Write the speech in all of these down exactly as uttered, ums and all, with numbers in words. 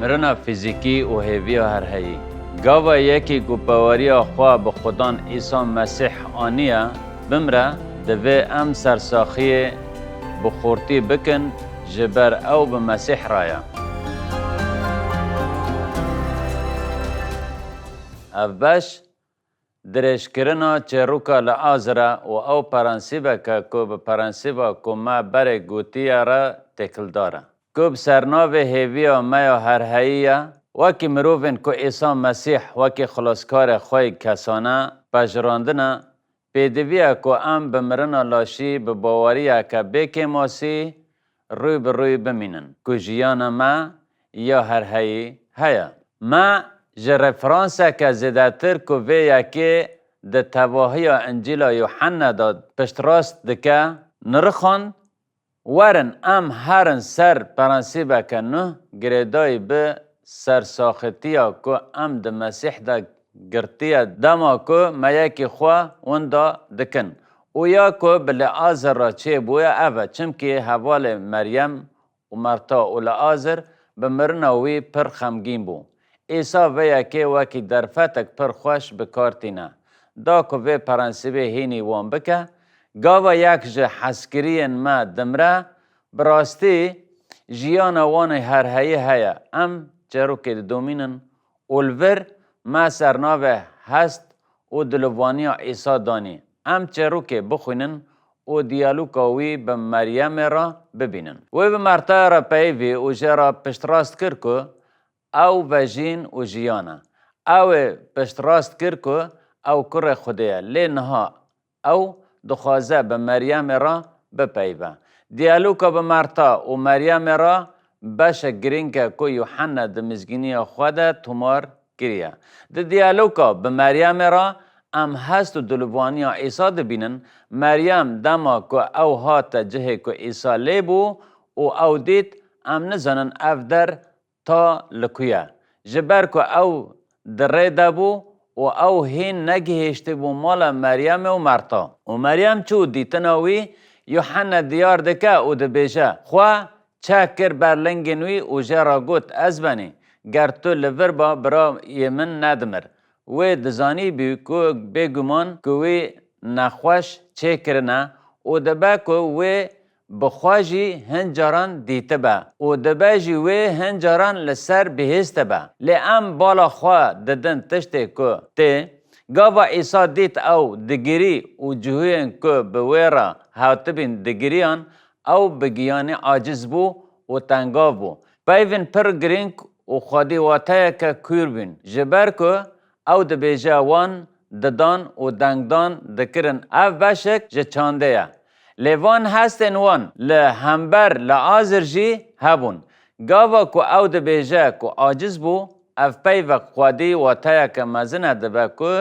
Mirina fîzîkî û hêviya herheyî. Gava yekî ku baweriya xwe bi Xudan Îsa Mesîh aniye, bimre, divê em sersaxiyê bi xurtî bikin, ji ber ew bi Mesîh re ye. Ev beş, dirêjkirina çêroka Lazar e û ew prensîbek e ku bi prensîba ku me berê gotiye re têkildar e. Ku bi sernavê hêviya me ya herheyî ye, wekî mirovên ku Îsa Mesîh wekî Xilaskarê xwe yê kesane pejirandine, pêdivî ye ku em bi mirina laşî bi baweriyeke bê kêmasî rû bi rû bimînin ku jiyana me ya herheyî heye. Me ji referanseke zêdetir ku vê yekê di tevahiya Încîla Yuhenne de piştrast dike, nirxand. Werin em herin ser prensîbeke nû girêdayî bi sersaxitiya ku em di Mesîh de girtiye, dema ku me yekî xwe winda dikin û ya ku bi Lazar re çêbûye ev e, çimkî hevalê Meryem û Marta û Lazar bi mirina wî pir xemgîn bû. Îsa vê yekê wekî derfetek pir xweş bi kar tîne. Da ku vê prensîbê hînî wan bike, gava yek ji hezkiriyên me dimre, bi rastî jiyana wan ê herheyî heye. Em çêrokê didomînin û li vir me sernavê hest û dilovaniya Îsa danî. Em çêrokê bixwînin û diyaloga wî bi Meryemê re bibînin. Wê bi Martaya re peyivî û jê re piştrast kir ku ew vejîn û jiyan e. Ew ê piştrast kir ku ew kurê Xwedê ye, lê niha ew dixwaze bi Meryemê re bipeyive. Diyaloga bi Marta û Meryemê re beşek girîng e ku Yuhanna di mizgîniya xwe de tomar kiriye. Di diyaloga bi Meryemê re em hest û dilovaniya Îsa dibînin. Meryem dema ku ew hate cihê ku Îsa lê bû û ew dît, em nizanin ev der ta li ku ye. Ji ber ku ew di rê de bû û ew hîn negihîştibû mala Meryemê û Marta. Û Meryem çû dîtina wî, Yuhanna diyar dike û dibêje, Xwe çek kir ber lingên wî û jê re got, Ez benî, ger tu li vir ba, birayê min nedimir. Wê dizanîbû ku bêguman ku wî nexweş çêkirine û dibe ku wê bi xwe jî hin caran dîtibe û dibe jî wê hin caran li ser bihîstibe. Lê em bala xwe didin tiştê ku tê. Gava Îsa dît ew digirî û cihûyên ku bi wê re hatibîn digiriyan, ew bi giyanî aciz bû û tengav bû. Peyvên pir girîng û xwedî wateyeke kûr bûn, ji ber ku ew dibêje wan didan û dengdan dikirin. Ev beşek ji çandê ye. Lê van hestên wan li hember Lazar jî hebûn. Gava ku ew dibêje ku aciz bû, ev peyvek xwedî wateyeke mezin e, dibe ku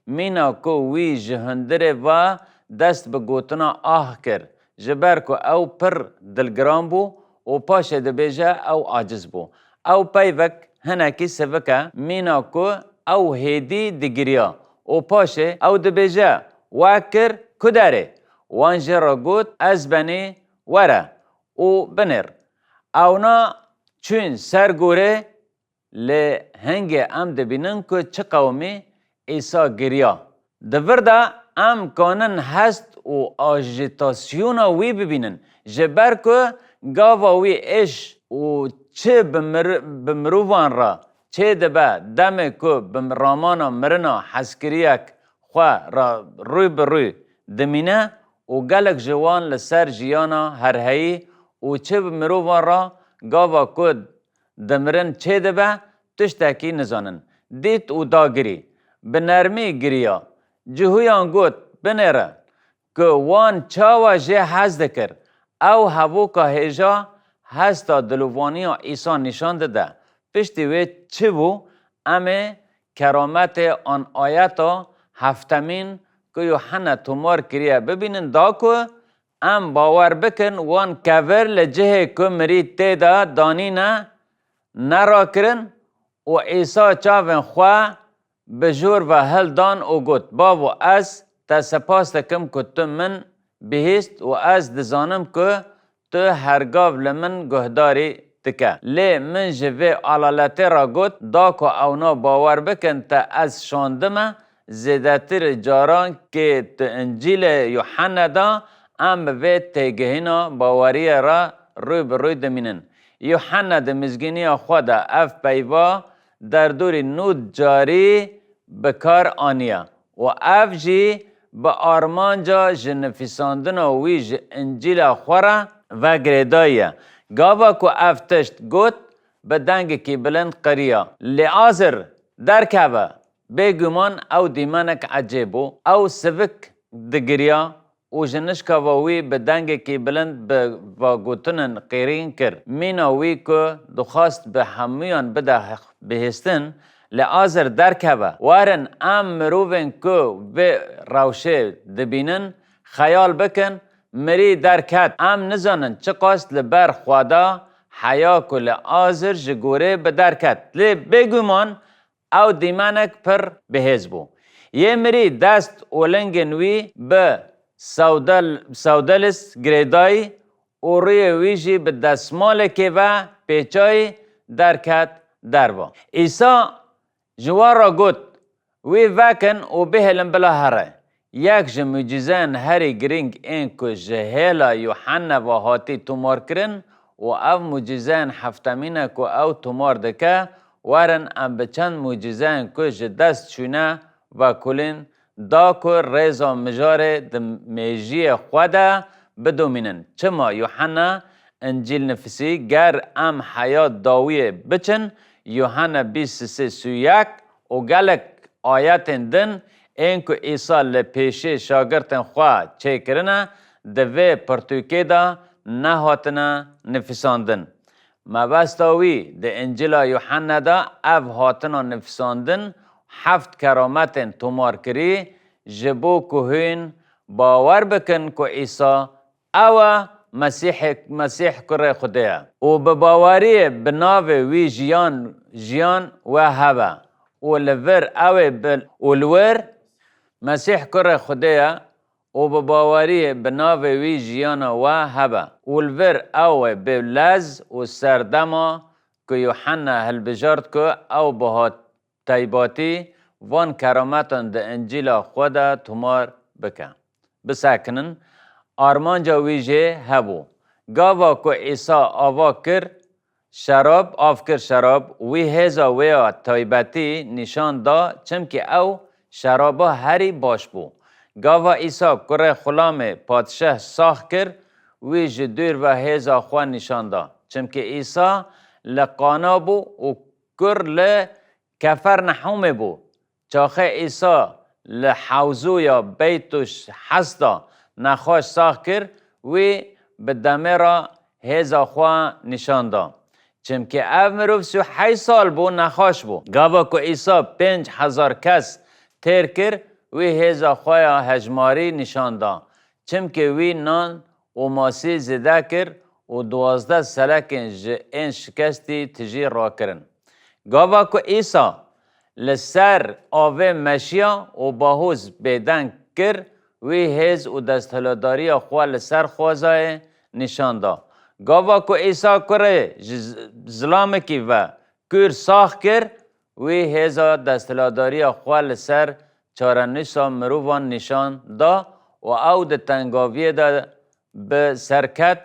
mîna ku wî ji hundirê ve dest bi gotina ah kir, ji ber ku ew pir dilgiran bû û paşê dibêje ew aciz bû. Ew peyvek hinekî sivik e, mîna ku ew hêdî digiriya û paşê ew dibêje, We kir ku derê? Wan jê re got, Ez benî, were û binêr. Ewna çûn ser gorê, lê hingê em dibînin ku çi qewimî Îsa giriya. Di vir de em kanin hest û ajîtasyona wî bibînin, ji ber ku gava wî êş û çi bi mir-, bi mirovan re çêdibe, demê ku bi ramana mirina hezkiriyek xwe re rû bi rû dimîne û gelek ji wan li ser jiyana herheyî û çi bi mirovan re gava ku dimirin çêdibe, tiştekî nizanin. Dît û dagirî. Bi nermî giriya. Cihûyan got, Binêre, ku wan çawa jê hez dikir. Ew hevoka hêja hesta dilovaniya Îsa nîşan dide. Piştî wê çi bû? Em ê kerametê an ayeta heftemîn ku Yuhanna tomar kiriye bibînin, da ku em bawer bikin, wan kevir li cihê ku mirî tê de danîne, nerakirin û Îsa çavên xwe bi jor ve hildan û got, Bavo, ez te spas dikim ku tu min bihîst û ez dizanim ku tu her gav li min guhdarî dike. Lê min ji vê alaletê re got, da ku ewna bawer bikin te ez şandime, zêdetirî caran kê tu Încîlê Yuhenne de em bi vê têgihîna baweriyê re rû bi rû dimînin. Yuhenne di mizgîniya xwe de ev peyva derdorî nod carî bi kar aniye û ev jî bi armanca ji nifîsandina wî ji Încîla xwe re ve girêdayî ye. Gava ku ev tişt got, bi dengekî bilind qiriya, Lêazir, derkeve! Bêguman ew dîmenek ecêb bû. Ew sivik digiriya û ji nişkava wî bi dengekî bilind bi vegotinên qîrîn kir. Mîna wî ku dixwast bi hemûyan bide bihîstin, Lêazir, derkeve! Werin em mirovên ku vê rewşê dibînin xeyal bikin, mirî derket. Em nizanin çiqas li ber xwe de heya ku Lêazir ji gorê bi derket. Lê bêguman ew dîmenek pir bihêz bû. Yê mirî dest û lingên wî bi sewdel-, sewdelis girêdayî û rûyê wî jî bi desmalekê ve pêçayî derket derve. Îsa ji wan re got, Wî vekin û bihêlin bila here. Yek ji mucîzeyên herî girîng ên ku ji hêla Yuhenne ve hatî tomarkirin û ev mucîzeyên heftemîn e ku ew tomar dike, werin em bi çend mucîzeyên ku ji dest çûne vekulîn, da ku rêza mijarê di mêjiyê xwe de bidomînin. Çima Yuhenne Încîl nifisî, ger em heya dawiyê biçin, Yuhenne bîst sê sî yek û gelek ayetên din ên ku Îsa li pêşê şagirtên xwe çêkirine, di vê pirtûkê de nehatine nifîsandin. Mebesta wî di Încîla Yuhenne de ev hatina nifîsandin, heft kerametên tomarkirî, ji bo ku hûn bawer bikin ku Îsa ew e, Mesîhê, Mesîh kurê Xwedê ye. Û bi baweriyê bi navê wî jiyan, jiyan we hebe. Û li vir ew ê bi, û li wir Mesîh kurê Xwedê ye û bi baweriyê bi navê wî jiyana we hebe. Û li vir ew ê bi lez û serdema ku Yuhenne hilbijart ku ew bi hat-, taybetî van kerametan di Încîla xwe de tomar bike. Bisekinin, armanca wî jê hebû. Gava ku Îsa ava kir şerab, av kir şerab, wî hêza wê ya taybetî nîşan da, çimkî ew şeraba herî baş bû. Gava Îsa kurê xulamê padşeh sax kir, wî ji dûr ve hêza xwe nîşan da. Çimkî Îsa li Qana bû û kur li Kefernehûmê bû. Çaxê Îsa li hewzûya Beytû Hesda nexweş sax kir, wî bi demê re hêza xwe nîşan da. Çimkî ev mirov sî û heşt sal bû nexweş bû. Gava ku Îsa pênc hezar kes têr kir, wî hêza xwe ya hejmarî nîşan da. Çimkî wî nan û masî zêde kir û duwazdeh selekên ji ên şikestî tijî rakirin. Gava ku Îsa li ser avê meşiya û bahoz bêdeng kir, wî hêz û desthiladariya xwe li ser xwezayê nîşan da. Gava ku Îsa kurê ji z-, zilamekî ve kûr sax kir, wî hêza desthiladariya xwe li ser çarenûsa mirovan nîşan da û ew di tengaviyê de bi ser ket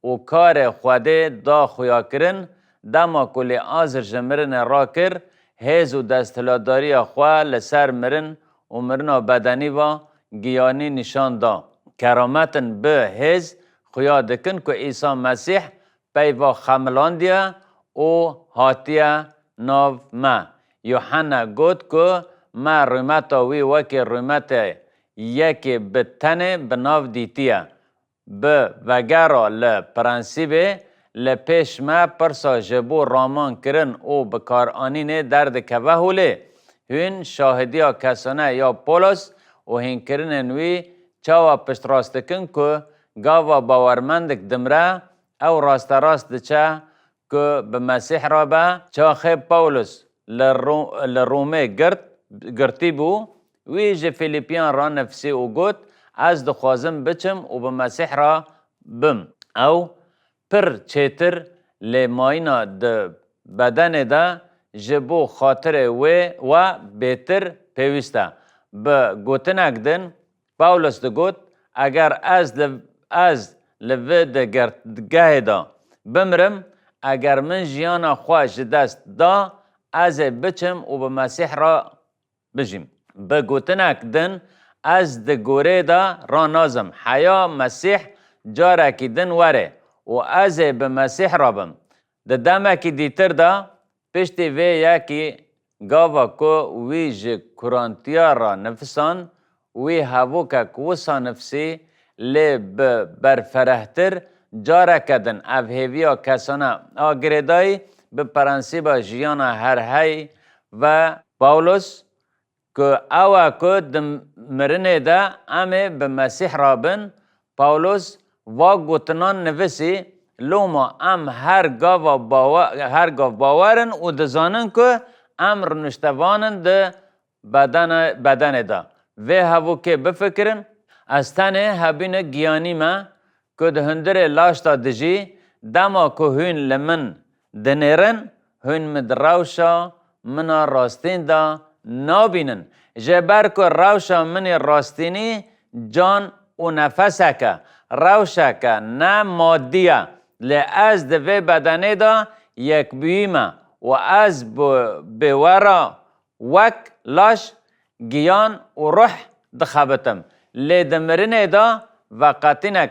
û karê Xwedê da xuyakirin, dema ku Lêazir ji mirinê rakir, hêz û desthilatdariya xwe li ser mirin û mirina bedenî ve giyanî nîşan da. Kerametin bi hêz xuya dikin ku Îsa Mesîh peyva xemilandiye û hatiye nav me. Yuhenne got ku me rûmeta wî wekî rûmetê yekê bi tenê bi nav dîtiye. Bi vegera li prensîbê li pêş me pirsa ji bo raman kirin û bikaranînê derdikeve holê. Hûn şahidiya kesane ya Polos û hînkirinên wî çawa piştrast dikin ku gava bawermendik dimre, ew rasterast diçe ku bi Mesîh re be? Çaxê Pawlos li Ro-, li Romê girt, girtî bû, wî ji Fîlîpiyan re nifsî û got, Ez dixwazim biçim û bi Mesîh re bim. Ew pir çêtir lê mayîna di bedenê de ji bo xatirê wê we bêtir pêwîst e. Bi gotinek din, Pawlos digot, eger ez li, ez li vê di girtgehê de bimirim, eger min jiyana xwe ji dest da, ez ê biçim û bi Mesîh re bijîm. Bi gotinek din, ez di gorê de ranazim, heya Mesîh carekî din were û ez ê bi Mesîh re bim. Di demekî dîtir de, piştî vê yekî gava ku wî ji Kurantiya re nifisand, wî hevokek wisa nifisî, lê bi berferehtir, careke din ev hêviya kesana a girêdayî bi prensîba jiyana herhey ve Pawlos, ku ew e ku di mirinê de em ê bi Mesîh re bin, Pawlos va gotinan nivisî, loma em her gava bawe-, her gav bawer in û dizanin ku em rûniştevan in di bedene-, bedenê de. Vê hevokê bifikirin, ez tenê hebîne giyanî me, ku di hundirê laş de dijî, dema ku hûn li min dinêrin, hûn min di rewşa min a rastîn de nabînin. Ji ber ku rewşa min ê rastînî can û nefesek e, rewşeke ne madî ye, lê ez di vê bedenê de yekbûyî me û ez bi, bi we re wek laş, giyan û ruh dixebitim. Lê di mirinê de veqetînek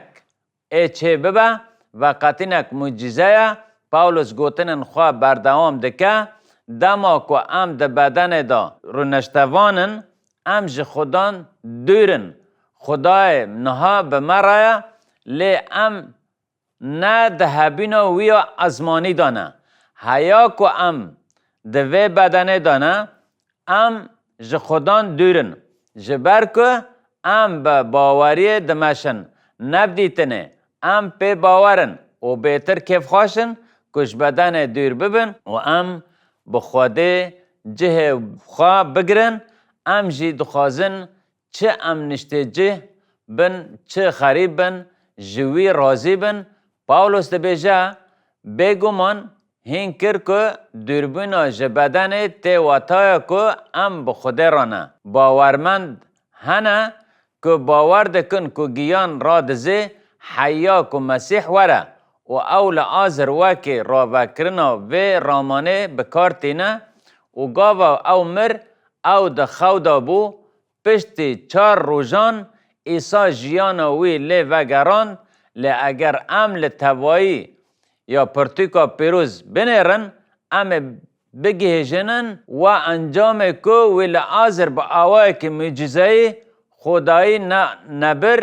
ê çê bibe, veqetînek mucîze ye. Pawlos gotinên xwe berdewam dike, dema ku em di bedenê de rûneştevan in, em ji Xudan dûr in. Xwedayê niha bi me re ye, lê em ne di hebîna wî ya ezmanî de ne. Heya ku em di vê bedenê de ne, em ji Xudan dûr in. Ji ber ku em bi baweriyê dimeşin, ne bi dîtinê. Em pê bawer in û bêtir kêfxweş in ku ji bedenê dûr bibin û em bi Xwedê cihê xwe bigirin. Em jî dixwazin çi em niştê cih bin, çi xerîb bin, ji wî razî bin. Pawlos dibêje, bêguman hîn kir ku dûrbûna ji bedenê tê wataya ku em bi Xwedê re ne. Bawermend hene ku bawer dikin ku giyan radizê heya ku Mesîh were û ew li azir wekî ravekirina vê ramanê bi kar tîne û gava ew mir, ew di xew de bû, piştî çar rojan Îsa jiyana wî lê vegerand, lê eger em li tevayî ya pirtûka pîroz binêrin, em ê bigihêjinin we encamê ku wî li azir bi awayekî mucîzeyî Xwedayî ne-, nebir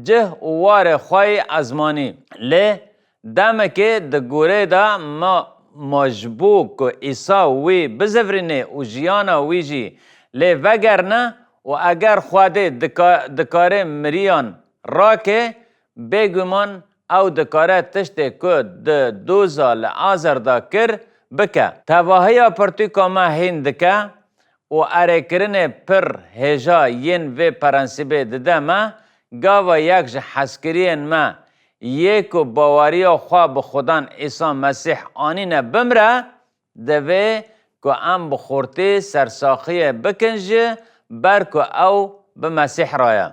cih û warê xwe yê ezmanî. Lê demekê di gorê de ma, ma ji bo ku Îsa wî bizivirînê û jiyana wî jî lê vegerine û eger Xwedê dika-, dikare miriyan rake, bêguman ew dikare tiştê ku di doza li azir de kir, bike. Tevahiya pirtûka me hîn dike û erêkirinê pir hêja yên vê prensîbê dide me, gava yek ji hezkiriyên me yê ku baweriya xwe bi Xudan Îsa Mesîh anîne bimre, divê ku em bi xurtî sersaxiyê bikin ji ber ku ew bi Mesîh re ye.